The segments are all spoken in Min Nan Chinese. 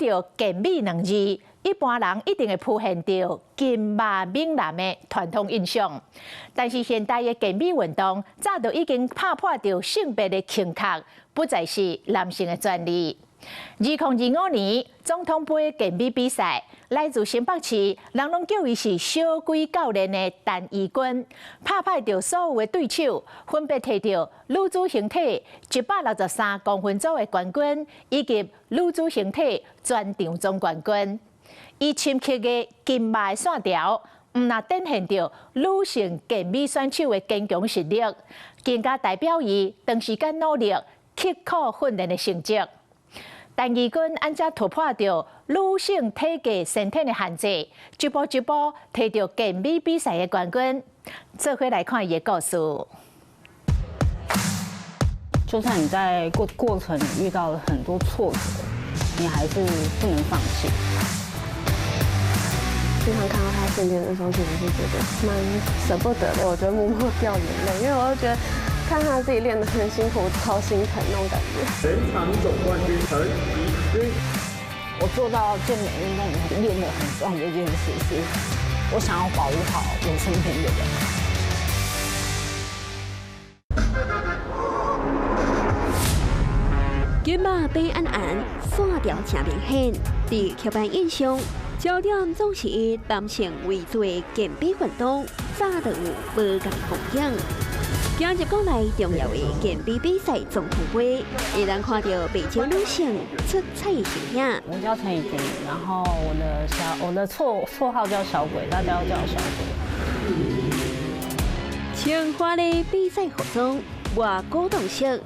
到健美兩字，一般人一定會浮現著金馬猛男的傳統印象。但是現代的健美運動早就已經拍破著性別的框架，不再是男性的專利。2025年總統盃健美比賽，來自新北市，人攏叫伊是小鬼教練的陳怡君，拍敗著所有的對手，分別提著女子形體163公分組的冠軍，以及女子形體全場總冠軍。伊深刻的金馬的線條，毋但展現著女性健美選手的堅強實力，更加代表伊長時間努力、刻苦訓練的成績。陳怡君按怎突破著女性體格先天的限制，一步一步提著健美比賽的冠軍。做伙來看伊的故事。就算你在過程裡遇到了很多挫折，你還是不能放棄。經常看到他訓練的時候，其實是覺得蠻捨不得的，我覺得默默掉眼淚，因為我就覺得看他自己練得很辛苦，超心疼那種感覺。全場總冠軍陳怡君。我做到健美運動練得很壯這件事，是我想要保護好我身邊的人。金馬白安安線條誠明顯，佇刻板印象，焦點總是以男性為主的健美運動，早就有無仝風景。今日國內重要的健美比賽總統盃，會當看著袂少女性出彩的形影。我叫陳怡君，然後我的綽號叫小鬼，大家都叫我小鬼。穿華麗比賽服裝，外古董色，予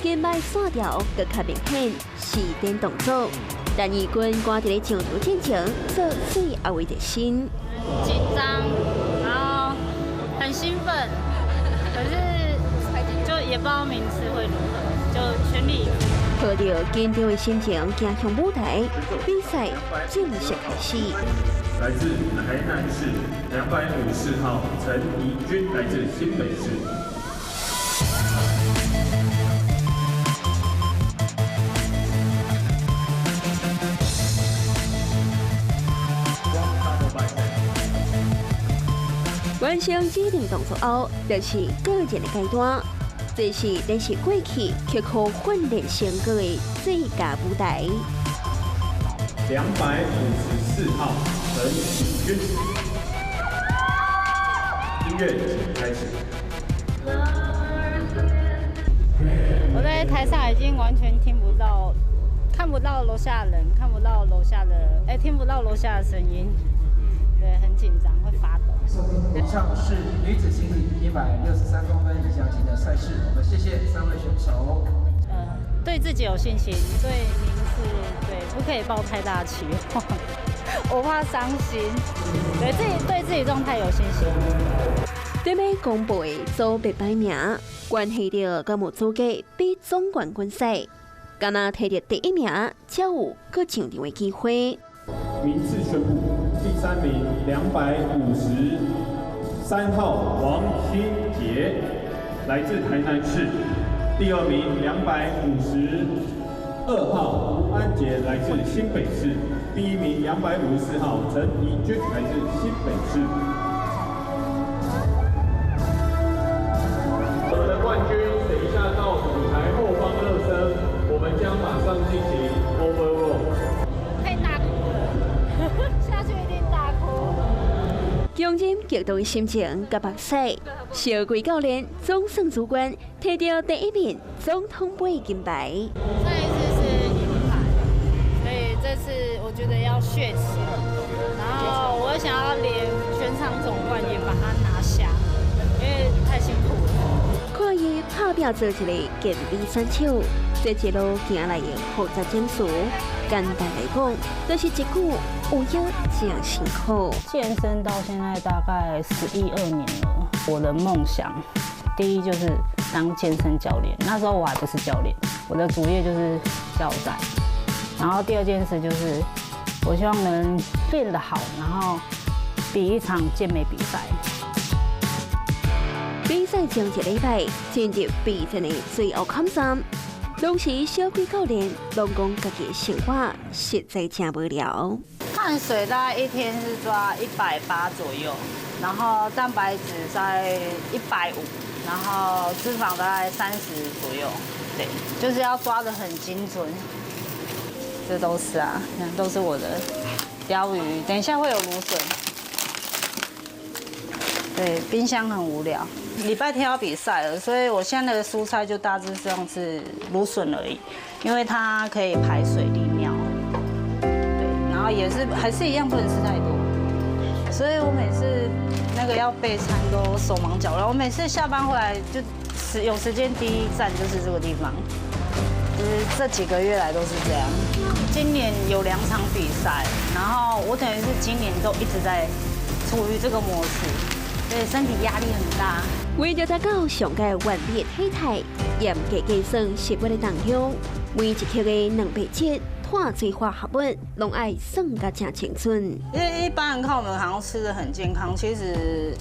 金馬線條閣較明顯，視點動作。陳怡君趕佇咧上場進前做最後的熱身。緊張，然後很興奮，可是就也不知道名次會如何，就全力以赴。抱著緊張的心情行向舞台，比賽正式開始。來自台南市254號陳怡君，來自新北市。完成指定動作後，就是個人的階段。這是練習過去刻苦訓練成果的最佳舞台。254號陳怡君，音樂請開始。我在台上已經完全聽不到、看不到樓下人，看不到樓下的，哎，聽不到樓下的聲音。對，很緊張，會發抖。以上是女子形體163公分以下級的賽事，我們謝謝三位選手。對自己有信心，對名次，對，不可以抱太大期望，我怕傷心。對自己對自己狀態有信心。準備公布的組別排名，關係著敢有資格比總冠軍賽，敢若提著第一名，才有閣上場的機會。名次宣布，第三名253號王新傑，來自台南市；第二名252號吳安傑，來自新北市；第一名254號陳怡君，來自新北市。我們的冠軍等一下到舞台後方熱身，我們將馬上進行 overall。可以大哭了，下去一定大哭。強忍激動的心情佮目屎，小鬼教練總算主管提著第一名總統盃金牌。上一次是銀牌，所以這次我覺得要血洗，然後我想要連全場總冠也把它拿下，因為太辛苦了。看伊拍拚做一個健美選手，這一路行來的複雜情緒，簡單來講，就是一句有影誠辛苦。健身到現在大概11、12年了。我的夢想，第一就是當健身教練。那時候我還不是教練，我的主業就是教材。然後第二件事就是，我希望能練得好，然後比一場健美比賽。比賽前一禮拜進入備戰的最後坎站，當時小鬼教練攏講家己的生活實在誠無聊。碳水大概一天是抓180左右，然後蛋白質在150，然後脂肪大概30左右。對，就是要抓得很精準。這都是啊，都是我的鯛魚。等一下會有蘆筍。對，冰箱很無聊。禮拜天要比賽了，所以我現在的蔬菜就大致上是蘆筍而已，因為它可以排水利尿。對，然後也是還是一樣不能吃太多，所以我每次那個要備餐都手忙腳亂。我每次下班回來就有時間第一站就是這個地方，就是這幾個月來都是這樣。今年有2場比賽，然後我等於是今年都一直在處於這個模式。對，身體壓力很大。為了達到上蓋完美的體態，嚴格計算食物的重量，每一克的蛋白質、碳水化合物，攏愛算甲誠精準。因為一般人看我們好像吃得很健康，其實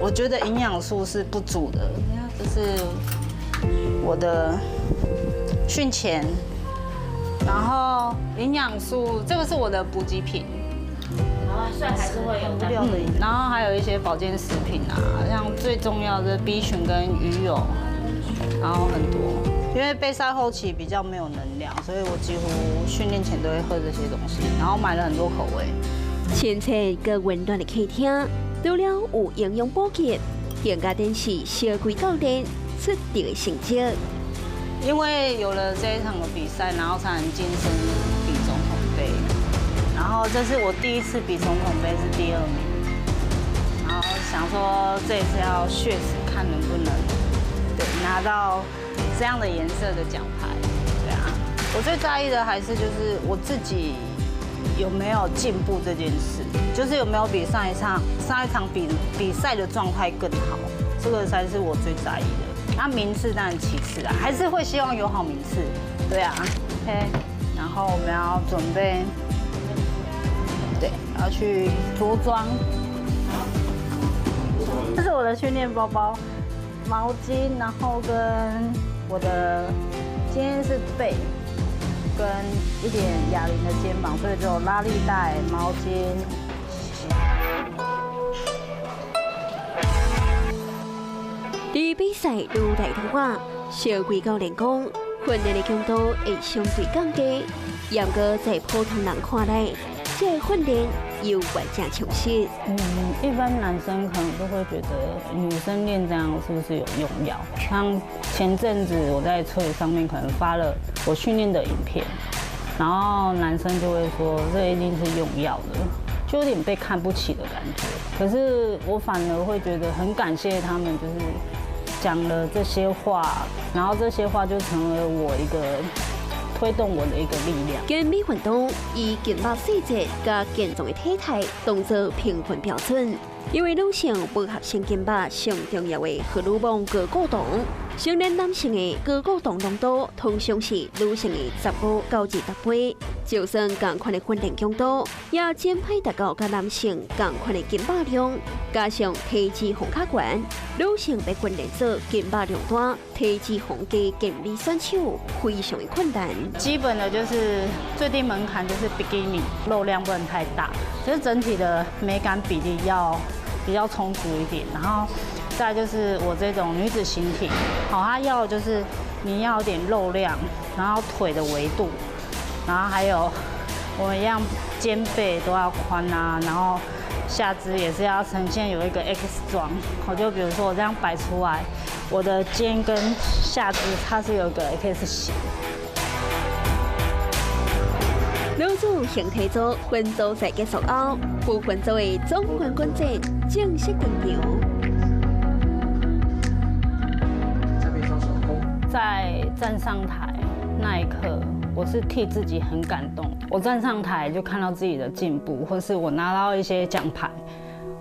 我覺得營養素是不足的。你看，這是我的訓前，然後營養素，這個是我的補給品。所以還是會有的，然後還有一些保健食品啊，像最重要的 B 群跟魚油，然後很多。因為備賽後期比較沒有能量，所以我幾乎訓練前都會喝這些東西，然後買了很多口味。親切閣溫暖的客廳，除了有營養補給，更加展示小鬼教練出色的成績。因為有了這一場的比賽，然後才能晉升比總統杯。然後這是我第一次比總統杯是第2名，然後想說這一次要血池看能不能對拿到這樣的顏色的獎牌，對啊，我最在意的還是就是我自己有沒有進步這件事，就是有沒有比上一場比賽的狀態更好，這個才是我最在意的。那名次當然其次啊，還是會希望有好名次，對啊。OK，然後我們要準備。對，要去着裝。這是我的訓練包包，毛巾，然後跟我的今天是背，跟一點啞鈴的肩膀，所以就拉力帶、毛巾。佇比賽愈來愈晚，小鬼教練講，訓練的強度會相對降低，不過在普通人看來，這個訓練猶原誠充實。一般男生可能都會覺得女生練這樣是不是有用藥？像前陣子我在翠上面可能發了我訓練的影片，然後男生就會說這一定是用藥的，就有點被看不起的感覺。可是我反而會覺得很感謝他們，就是講了這些話，然後這些話就成為我一個推動我的一個力量。健美運動以肩膀細節佮健壯的體態當作評分標準，因為女性無合成肩膀上重要的荷爾蒙高固酮，成年男性的高固酮濃度通常是女性的15到20倍。就算仝款的訓練強度，也真歹達到佮男性仝款的筋肉量，加上體脂肪較懸，女性欲訓練做筋肉量大、體脂肪低健美選手非常的困難。基本的就是最低門檻就是比基尼，肉量不能太大，就是整體的美感比例要比較充足一點。然後再就是我這種女子形體，好，它要的就是你要有點肉量，然後腿的維度。然後還有，我們一樣肩背都要寬啊，然後下肢也是要呈現有一個 X 狀。我就比如說我這樣擺出來，我的肩跟下肢它是有一個 X 型。女子形體組分組賽結束後，部分組的總冠軍戰正式登場。在站上台那一刻，我是替自己很感動。我站上台就看到自己的進步，或是我拿到一些獎牌，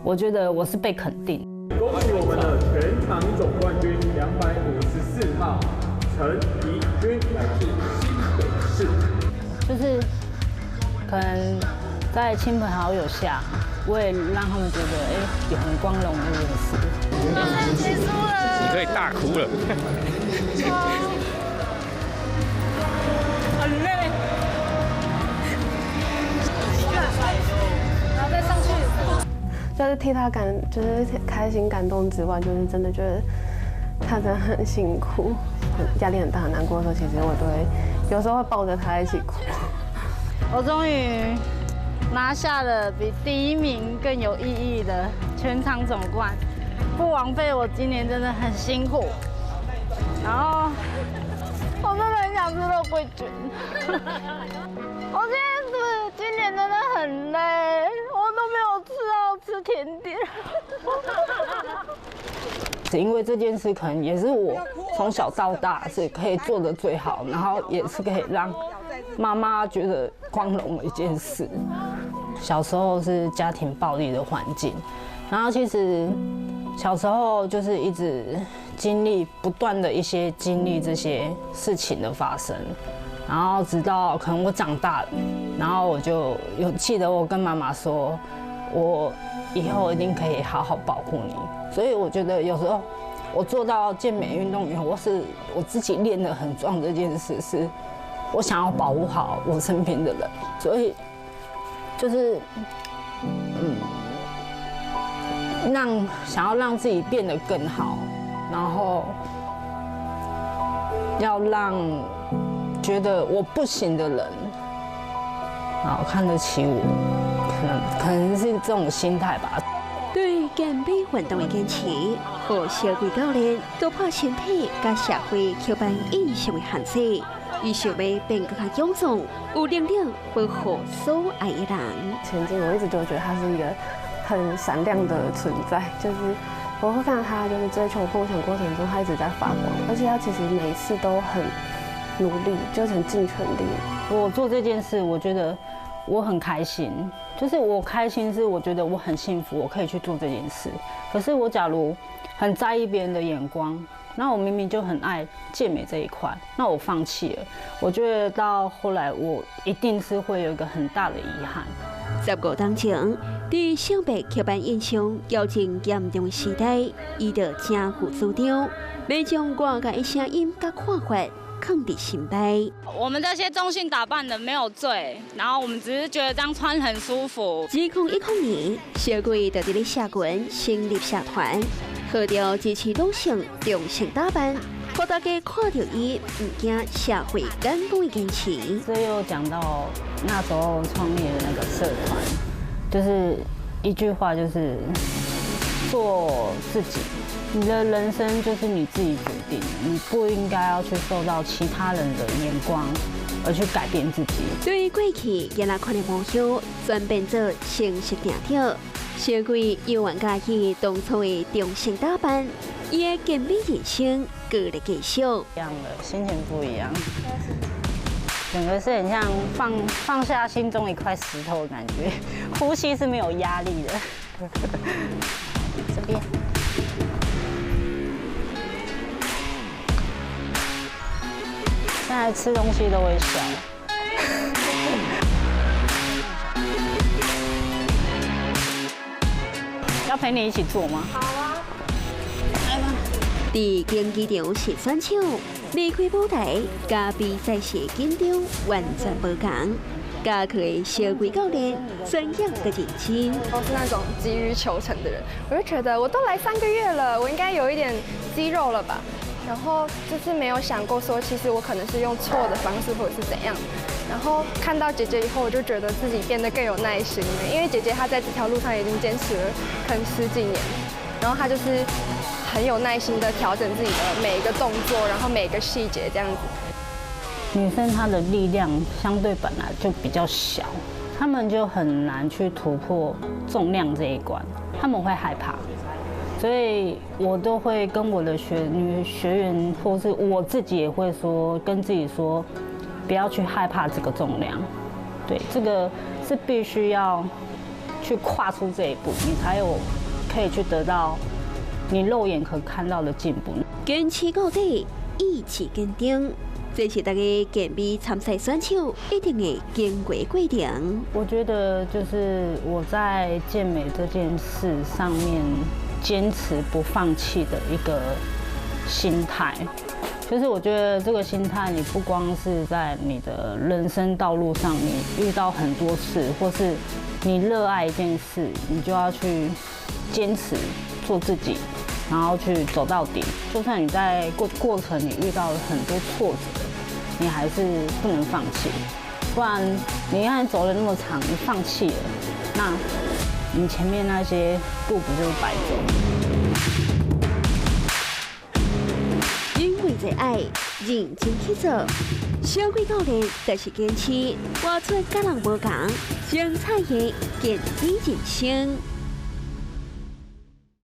我覺得我是被肯定。恭喜我們的全場總冠軍254號陳怡君，來自新北市。就是可能在親朋好友下，我也讓他們覺得也很光榮這件事。馬上結束了，你可以大哭了。就是替他感，就是开心感动之外，就是真的觉得他真的很辛苦，压力很大，很难过的时候，其实我都会有时候会抱着他一起哭。我终于拿下了比第一名更有意义的全场总冠，不枉费我今年真的很辛苦。然后我真的很想吃肉桂卷。我今天是今年真的很累，我都没有吃到吃甜点。因为这件事可能也是我从小到大是可以做的最好，然后也是可以让妈妈觉得光荣的一件事。小时候是家庭暴力的环境，然后其实小时候就是一直经历不断的一些经历这些事情的发生，然后直到可能我长大了，然后我就有记得我跟妈妈说，我以后一定可以好好保护你。所以我觉得有时候我做到健美运动员，我自己练得很壮这件事，是我想要保护好我身边的人，所以就是想要让自己变得更好，然后要让觉得我不行的人，然后看得起我，可能是这种心态吧。对健美运动的坚持，予小贵教练突破身体佮社会刻板印象的限制，伊想欲变阁较勇壮，有能力保护所爱的人。前进，我一直都觉得他是一个很闪亮的存在，就是我会看到他就是追求梦想过程中，他一直在发光，而且他其实每一次都很努力，就是很尽全力。我做这件事，我觉得我很开心，就是我开心是我觉得我很幸福，我可以去做这件事。可是我假如很在意别人的眼光，那我明明就很爱健美这一块，那我放弃了，我觉得到后来我一定是会有一个很大的遗憾。15当前，伫性别刻板印象严重严重的时代，伊就真负主张，欲将外界的声音佮看法放伫心内。我们这些中性打扮的没有罪，然后我们只是觉得这样穿很舒服。2010年，小贵就伫咧社群成立社团，号召支持女性中性打扮，予大家看著伊毋惊社会眼光的坚持。这又讲到那时候创立的那个社团，就是一句话，就是做自己。你的人生就是你自己决定，你不应该要去受到其他人的眼光而去改变自己。对过去囡仔款的目标转变做成熟定调，小贵犹原佮意当初的中性打扮，伊的健美人生阁咧继续。一样的心情不一样，整个是很像放下心中一块石头的感觉，呼吸是没有压力的。这边。现在吃东西都会笑。要陪你一起做吗？好啊。来吧。伫竞技场是选手，离开舞台，佮比赛时紧张完全无仝。教课的小贵教练专业阁认真。我是那种急于求成的人，我就觉得我都来3个月了，我应该有一点肌肉了吧。然后就是没有想过说，其实我可能是用错的方式或者是怎样。然后看到姐姐以后，我就觉得自己变得更有耐心了，因为姐姐她在这条路上已经坚持了可能10几年，然后她就是很有耐心的调整自己的每一个动作，然后每个细节这样子。女生她的力量相对本来就比较小，她们就很难去突破重量这一关，她们会害怕。所以我都会跟我的女学员，或是我自己也会说，跟自己说，不要去害怕这个重量，对，这个是必须要去跨出这一步，你才有可以去得到你肉眼可看到的进步。坚持到底，意志坚定，这是大家健美参赛选手一定会经过过程。我觉得就是我在健美这件事上面坚持不放弃的一个心态，就是我觉得这个心态，你不光是在你的人生道路上，你遇到很多事，或是你热爱一件事，你就要去堅持做自己，然後去走到底。就算你在過程你遇到了很多挫折，你還是不能放棄，不然你看走了那麼長，你放棄了，那你前面那些路不就是白走？因為熱愛，認真去做，小鬼教練就是堅持，活出佮人無仝，精彩的健美人生。